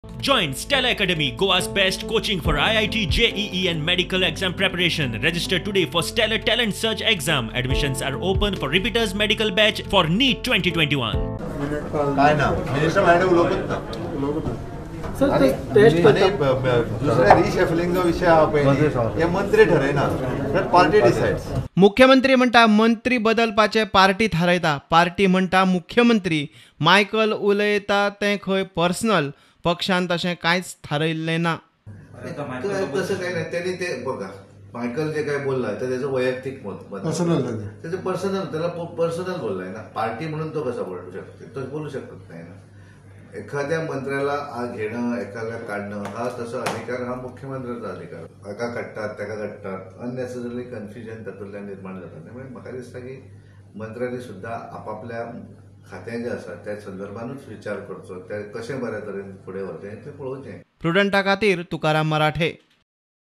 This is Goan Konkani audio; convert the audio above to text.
Join Stella Academy, Goa's best coaching for IIT, JEE and medical exam preparation. Register today for Stellar Talent Search exam. Admissions are open for repeaters medical batch for NEET 2021. काय ना, मिनिस्टर माझ्याकडे उलोवकूच ना. सर, आणि टेस्ट आणि दुसऱ्या रिशफलिंगचो विशय आहा पळय न्ही, हे मंत्री ठरयना, पार्टी डिसायड्स. मुख्यमंत्री म्हणटा मंत्री बदलपाचे पार्टी थारायता, पार्टी म्हणटा मुख्यमंत्री. मायकल उलयता तें खंय पर्सनल, पक्षान तशें कांयच थारयल्लें ना. तसं काही नाही. त्यांनी ते बघा, मायकल जे काय बोललाय ते त्याचं वैयक्तिक मत. पर्सनल. त्याचं पर्सनल, त्याला पर्सनल बोललाय ना. पार्टी म्हणून तो कसा बोलू शकतो? तो बोलू शकत नाही ना. एखाद्या मंत्र्याला घेणं, एखाद्या काढणं हा तसा अधिकार हा मुख्यमंत्र्याचा अधिकार. एका काडटात, ताका काडटात, अननेसेसरी कन्फ्युजन तातूंतल्यान निर्माण जाता. त्यामुळे म्हाका दिसता की मंत्र्यांनी सुद्दां आपापल्या खातें जें आसा त्या संदर्भानूच विचार करचो, ते कशें बऱ्या तरेन फुडें व्हरचें तें पळोवचें. प्रुडंटा खातीर तुकाराम मराठे.